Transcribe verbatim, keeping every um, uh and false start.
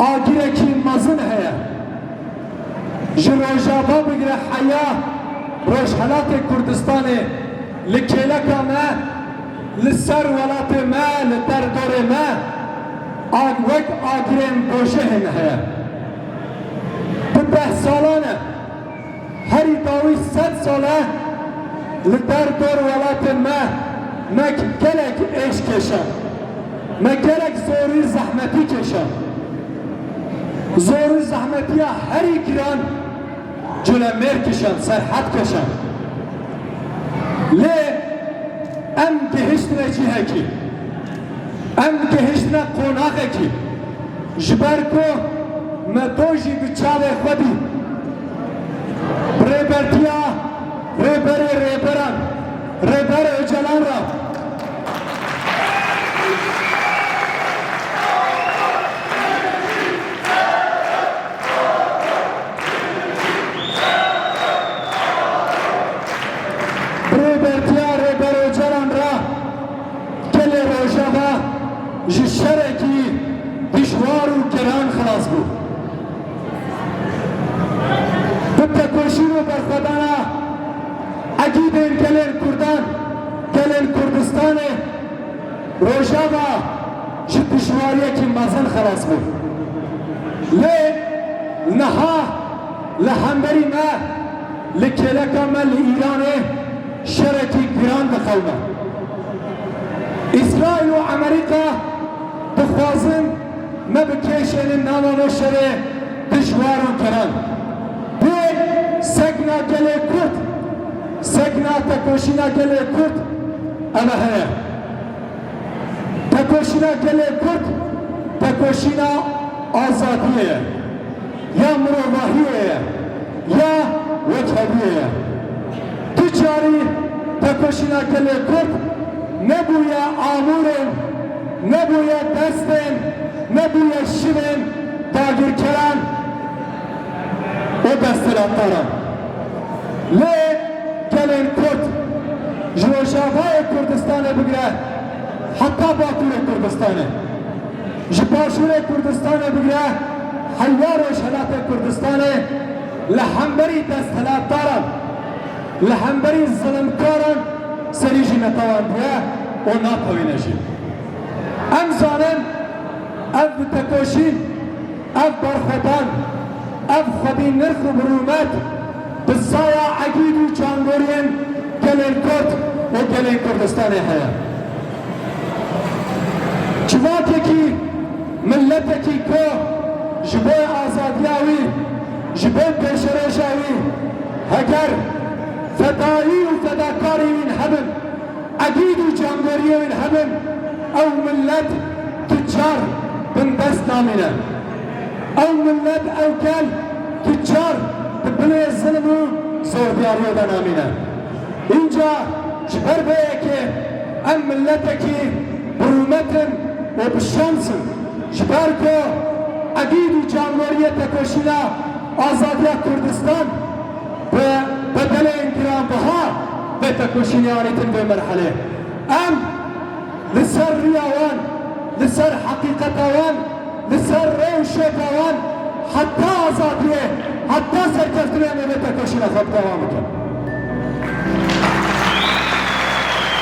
Agirekî mezin heye. Ji Rojava bigire heya Rojhelatê Kurdistanê li kêleka me, li ser welatê me, li derdorê me, ag-, wek agirên dojehê me heye. Bi deh salan e. Herî dawî sed sal e li derdor welatên me, me gelek êş kêşe. Me gelek zorî zehmetî kêşe. Zorî zehmetiya herî giran culemêr kişan, serhed kişan. Lê em gihiştine cihekî. Em gihiştine qonaxekî. Ji ber ku me dojî bi çavê xwe dî. Bi rêbertiya Rêberê Rêberan, Rêber Ocalan re. Bi rêbertiya Rêber Ocalan re gelê Rojava ji şerekî dijwar û giran xilas bû. Bi tekoşîn û berxwedana egîdên gelên Kurdan, gelên Kurdistanê, Rojava ji dijwariyekî mezin xelas bû. Lê niha li hemberî me, li kêleka me li Îranê şerekî giran diqewime. Îsraîl û Amerîka dixwazin me bikêşênin nava vê şerê dijwar û giran. Bê sekna gelê Kurd, sekna tekoşîna gelê Kurd eve heye. Tekoşîna gelê Kurd, tekoşîna azadiyê ye, ya mirovahiyê ye, ya wekheviyê ye. Tu carî tekoşîna gelê Kurd nebûye amûrên, nebûye destên, nebûye şivên dagirkeran û desthilatdaran. Lê gelên Kurd, ji Rojavayê Kurdistanê bigire heta Bakurê Kurdistanê, ji Başûrê Kurdistanê bigire heya Rojhelatê Kurdistanê, li hemberî desthilatdaran, li hemberî zilimkaran serî jî netewandiye û natewîne jî. Em zanin, ev bi tekoşîn, ev berxwedan, ev xwedî nirx û bi rûmet bi saya egîd û cangoriyên gelên Kurd û gelên Kurdistanê heye. Civakekî, miletekî ku ji bo azadiya wî, ji bo pêşerêja wî, heger fedayî û fedakarî wîn hebin, egîd û cangoriyê wîn hebin, ew milet tu car bindest namîne. Ew milet, ew gel tu car di binê zilm û zordiyariya de namîne. Înca ji ber vê yekê em miletekî bi rûmet in û bi şans in. Ji ber ku egîd û cangoriyê tekoşîna azadiya Kurdistan bi bedelên giranbiha vê tekoşînê anîtin vê merhelê. Em li ser riya wan, li ser heqîqeta wan, li ser rê û şêpa wan heta azadiyê, heta serkeftinê em ê vê tekoşîna xwe bi dewam bikin.